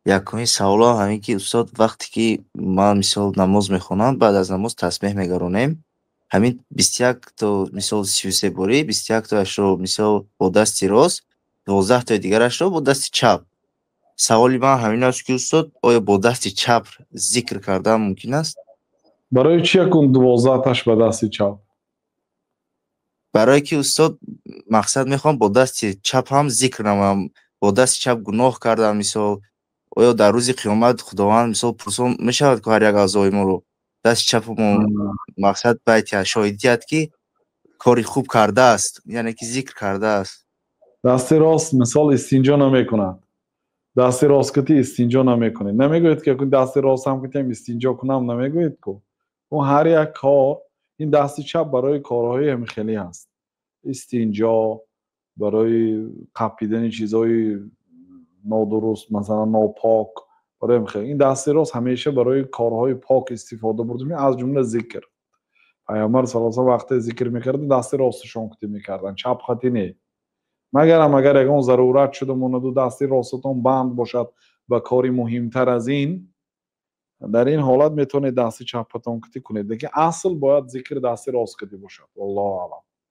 Якумин саволам ҳамин ки, устод, вақте ки ман, мисол, намоз мехонам, баъд аз намоз тасбеҳ мегаронем, ҳамин 21 то, мисол, 33 борӣ, 21 тояшро, мисол, бо дасти рост, 12 тои дигарашро бо дасти чап. Саволи ман ҳамин аст ки, устод, оё бо дасти чап зикр кардан мумкин аст? Барои чӣ якун 12-таш ба дасти чап? Барое ки, устод, мақсад, мехоҳам бо дасти чап ҳам зикр намоям. Бо дасти чап гуноҳ кардам, мисол, оё дар рӯзи қиёмат Худованд, мисол, пурсон мешавад ку ҳар як аъзои моро, дасти чапамо, мақсад, байтия шоҳидӣ диҳад, ки кори хуб кардааст, яъне ки зикр кардааст. Дасти рост, мисол, истинҷо намекунад. Дасти рост кати истинҷо намекунед. Намегӯед, ки дасти ростам катиам истинҷо кунам, намегӯед ку. Ҳар як кор, ин дасти чап барои корҳои ҳамихелӣ ҳаст: истинҷо, барои қапидани чизҳои нодуруст, масалан, нопок, барои ҳамихел. Ин дасти рост ҳамеша барои корҳои пок истифода бурда, аз ҷумла зикр. Пайғамбар саллаллоҳу алайҳи вақте зикр мекарда, дасти росташон кутӣ мекарданд, чап хати не. Магарам агар ягон зарурат шуда монаду дасти ростатон банд бошад ба кори муҳимтар аз ин, дар ин ҳолат метавонед дасти чапатон кутӣ кунед, лекин асл бояд зикр дасти рост кутӣ бошад. Валлоҳу аълам.